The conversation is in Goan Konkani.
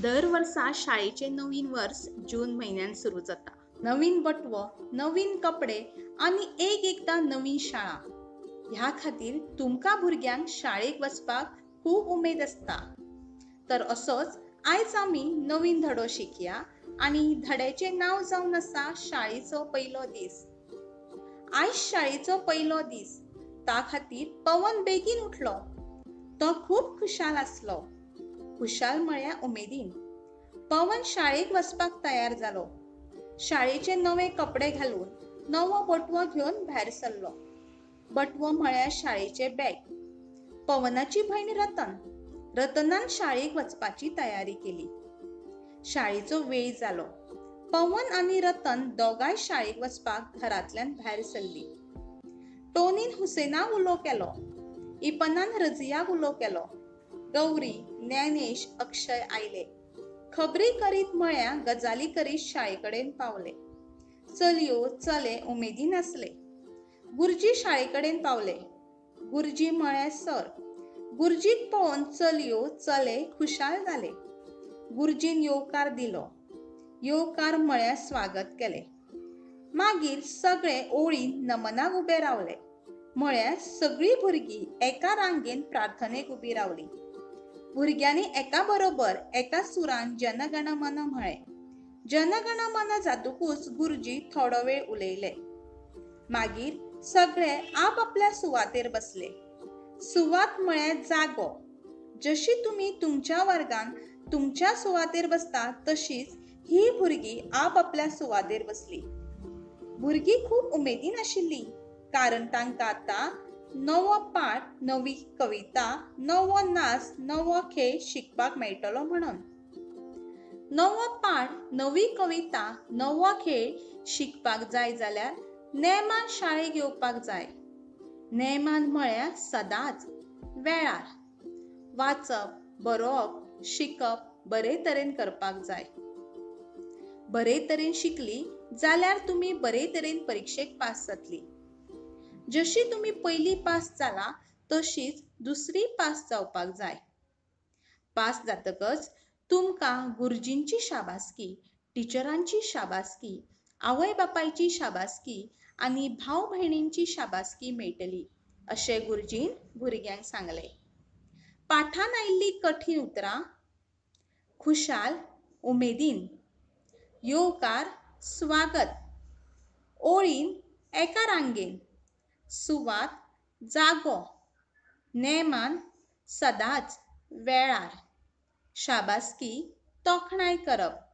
दर वर्सा शाळेचें नवीन वर्स जून म्हयन्यान सुरू जाता. नवीन बटवो, नवीन कपडे आनी एक एकदां नवीन शाळा. ह्या खातीर तुमकां भुरग्यांक शाळेक वचपाक खूब उमेद आसता. तर असोच आयज आमी नवीन धडो शिकया आनी धड्याचें नांव जावन आसा शाळेचो पयलो दीस. आयज शाळेचो पयलो दीस, ता खातीर पवन बेगीन उठलो. तो खूब खुशाल आसलो. खुशाल म्हळ्यार उमेदीन. पवन शाळेक वचपाक तयार जालो. शाळेचे नवे कपडे घालून नवो बटवो घेवन भायर सरलो. बटवो म्हळ्यार शाळेचे बॅग. पवनाची भयण रतन. रतनान शाळेक वचपाची तयारी केली. शाळेचो वेळ जालो. पवन आनी रतन दोगांय शाळेक वचपाक घरांतल्यान भायर सरली. टोनीन हुसेनाक उलो केलो. इपनान रजियाक उलो केलो. गौरी, ज्ञानेश, अक्षय आयले. खबरी करीत म्हळ्या गजाली करीत शाळेकडेन पावले. चलयो चले उमेदीन आसले. गुरुजी शाळेकडेन पावले. गुरुजी म्हळ्यार सर. गुरुजीक पळोवन चलयो चले खुशाल जाले. गुरुजीन येवकार दिलो. येवकार म्हळ्यार स्वागत केलें. मागीर सगळे ओळीन नमनाक उबे रावले. म्हळ्यार सगळीं भुरगीं एका रांगेन प्रार्थनेक उबी रावली. भुरग्यांनी एका बरोबर एका सुरान जनगण मन म्हळें. जनगण मन जातकूच गुरुजी थोडो वेळ उलयले. मागीर सगळे आपआपल्या सुवातेर बसले. सुवात म्हळ्यार जागो. जशी तुमी तुमच्या वर्गान तुमच्या सुवातेर बसता तशीच ही भुरगीं आपआपल्या सुवातेर बसली. भुरगीं खूब उमेदीन आशिल्लीं, कारण तांकां आतां नवो पाठ, नवी कविता, नवो नाच, नवो खेळ शिकपाक मेळटलो म्हणून. नवो पाठ, नवी कविता, नवो खेळ शिकपाक जाय जाल्यार नेमान शाळेक येवपाक जाय. नेमान म्हळ्यार सदांच, वेळार. वाचप, बरोवप, शिकप बरे तरेन करपाक जाय. बरे तरेन शिकली जाल्यार तुमी बरे तरेन परिक्षेक पास जातली. जशी तुमी पयली पास जाला तशीच दुसरी पास जावपाक जाय. पास जातकच तुमकां गुरुजींची शाबासकी, टिचरांची शाबासकी, आवय बापायची शाबासकी आनी भाव भयणींची शाबासकी मेळटली अशें गुरुजीन भुरग्यांक सांगलें. पाठान आयिल्लीं कठीण उतरां खुशाल, उमेदीन, येवकार, स्वागत, ओळीन, एका रांगेन, सुवात, जागो, नेमान, सदांच, वेळार, शाबासकी, तोखणाय करप.